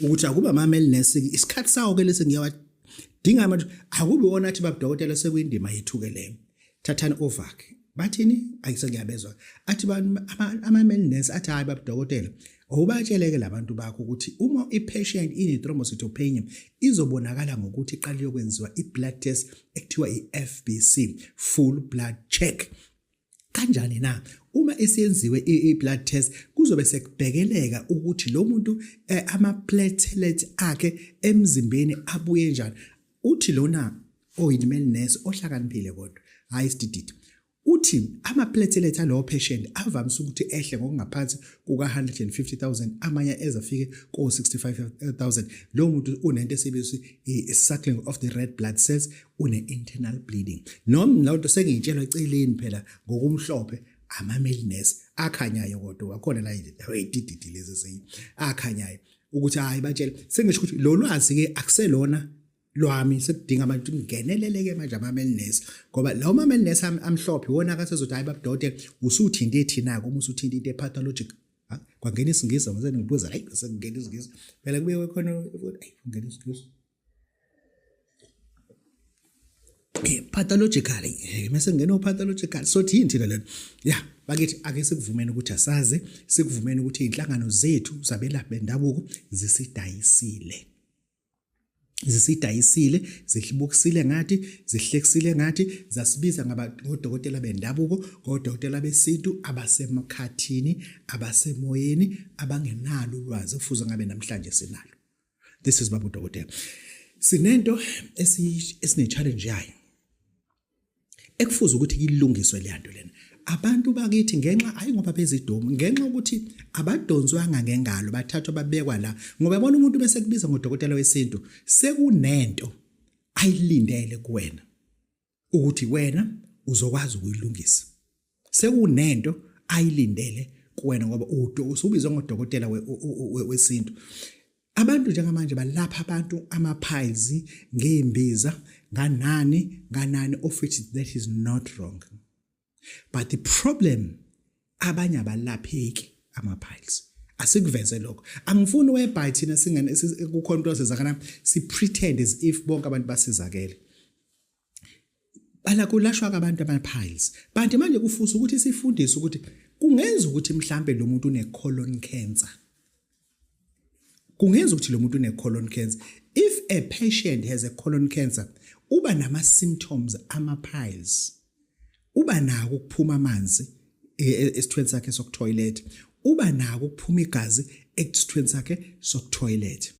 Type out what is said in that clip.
Ukuthi akuba ama-male nurse isikhathi sawo ke lesi ngiyawadinga manje, akube wona athi babudokotela sekuyindima yethu-ke leyo, thathani over-ke. Bathini? Ayisengiyabezwa athi ama-male nurse athi, "Hhayi babudokotela, awubatsheleke labantu bakho ukuthi uma i-patient ine-thrombocytopenia izobonakala ngokuthi iqale yokwenziwa i-blood test ekuthiwa i-FBC, full blood check." Kanjani na? Uma isiyenziwe i-blood test kuzobe sekubhekeleka ukuthi lo muntu ama-platelet akhe emzimbeni abuye njani. Uthi lona oyi-male nurse ohlakaniphile kodwa hayi isidididi, uthi ama-platelet alowo patient avamise ukuthi ehle ngokungaphansi kuka-150,000, amanye ezafike ko-65,000. Lowo muntu unento esibizwa i-sickling of the red blood cells, une-internal bleeding. Noma loo nto sengiyitshelwa eceleni phela ngokumhlophe ama-male nurse akhanyayo, kodwa akhona la ey'dididi lezi ezinye akhanyayo ukuthi hhayi batshele. Sengisho ukuthi lo lwazi-ke akuselona lwami, sekudinga abantu ngingeneleleke manje ama-male nurse, ngoba lawo ma-male nurse amhlophe iwona akasezothi, "Hayi babudokotela, usuthinte thina-ke uma usuthinte into e-pathologic." Kwangena isiNgisi mase ngibuza, hayi sekungena isiNgisi phela, kubuye khona, hayi kungena isiNgisi pathologically, mase ngena pathological. So thini thina lena ya bakithi? Ake sikuvumeni ukuthi asazi, sikuvumeni ukuthi inhlangano zethu zabelaphi bendabuko zisidayisile, zisidayisile, zihlibukisile ngathi, zihlekisile ngathi, zasibiza ngodokotela bendabuko, ngodokotela besintu abasemkhathini, abasemoyeni, abangenalo ulwazi kufuze ngabe namhlanje sinalo. This is Babu Dokotela. Sinento esine challenge yayo ekufuze ukuthi ilungiswe le nto lena. Abantu bakithi ngenxa hayi ngoba bezidomu, ngenxa ukuthi abadonswanga ngengalo, bathathwa babekwa la, ngoba yabona umuntu bese kubiza ngodokotela wesintu sekunento ayilindele kuwena ukuthi wena uzokwazi ukuyilungisa. Sekunento ayilindele kuwena ngoba usubizwa ngodokotela wesintu. Abantu njengamanje balapha abantu ama-piles ngey'mbiza, nganani nganani, of which that is not wrong, but the problem abanye abalapheki ama-piles. Asikuveze lokho, angifuni whereby thina singene kukhona umuntu osizakala, si-pretend as if bonke abantu basizakele. Bala kulashwa abantu ama-piles, kanti manje kufusa ukuthi sifundise ukuthi kungenza ukuthi mhlambe lo muntu une-colon cancer, kungenza ukuthi lo muntu une-colon cancer. If a patient has a colon cancer, uba nama-symptoms ama-piles, uba nako ukuphuma amanzi esithweni sakhe sokutoilet, uba nako ukuphuma igazi esithweni sakhe sokutoilet.